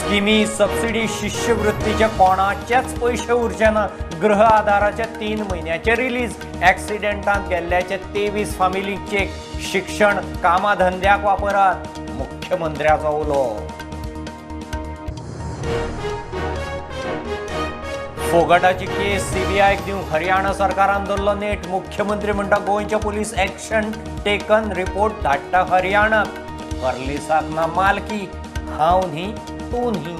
स्किमी सबसिडी शिश्यवृत्तीचे कोणाचेच पयशे उरचे ना. गृह आधाराचे 3 म्हयन्याचे रिलीज. ॲक्सिडेंटांत गेल्ल्याचे 23 फामिलीक चेक. शिक्षण कामा धंद्याक वापरात, मुख्यमंत्र्याचो उलो. फोगटाची केस सीबीआयक दिवंक हरियाणा सरकारान धरलो नेट. मुख्यमंत्री म्हणटा गोंयचे पुलीस एक्शन टेकन रिपोर्ट धाडटा हरियाणाक. पर्लिसाक ना मालकी, हांव न्ही तूं न्ही.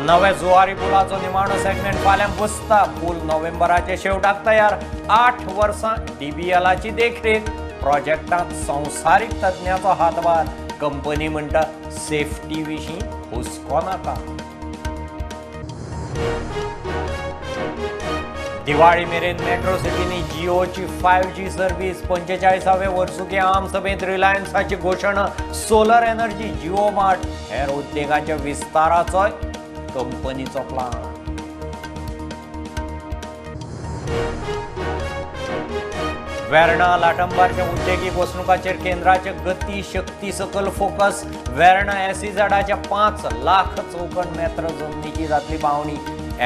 नव्या जुवारी पुलाचो निमाणो सेगमेंट फाल्यां बसता. पूल नोव्हेंबराचे शेवटाक तयार. 8 वर्सां डीबीएलाची देखरेख. प्रोजेक्टांत संवसारीक तज्ञाचो हातभार. कंपनी म्हणटा सेफ्टी विशीं हुस्को नाका. दिवाळी मेरेन मेट्रो सिटींनी जिओची 5G सर्व्हिस. 45व्या वर्सुकी आमसभेंत रिलायन्साची घोशणा. सोलर एनर्जी, जिओ मार्ट हेर उद्देगांच्या विस्ताराचोय कंपनीचो प्लान. वेर्णा लाटंबारच्या उद्देगीक वसणुकाचेर केंद्राचे गती शक्ती सकल फोकस. वेर्णा एसईझॅडाच्या 5 लाख चौखण मेत्र जमनीची जातली पावणी.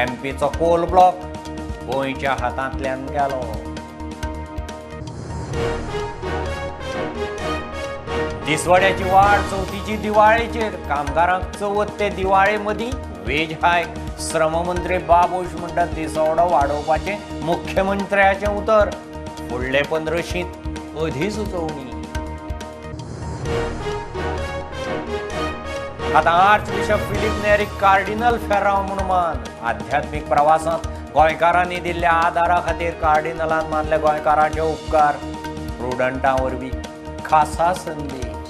एमपीचो कोल ब्लॉक गोंयच्या हातांतल्यान गेलो. दिसवड्याची वाड चवथीची दिवाळेचेर. कामगारांक चवथ ते दिवाळे मदीं वेज हायक. श्रममंत्री बाबूश म्हणटा दिसवडो वाडोवपाचें मुख्यमंत्र्याचें उतर. फुडले 15शींत अधिसुचोवणी. आतां archbishop Filipe Neri cardinal Ferrao म्हूण मान. आध्यात्मीक प्रवासांत गोंयकारांनी दिल्ल्या आदारा खातीर कार्डिनलान मानले गोंयकारांचे उपकार. प्रुडंटा वरवीं खासा संदेश.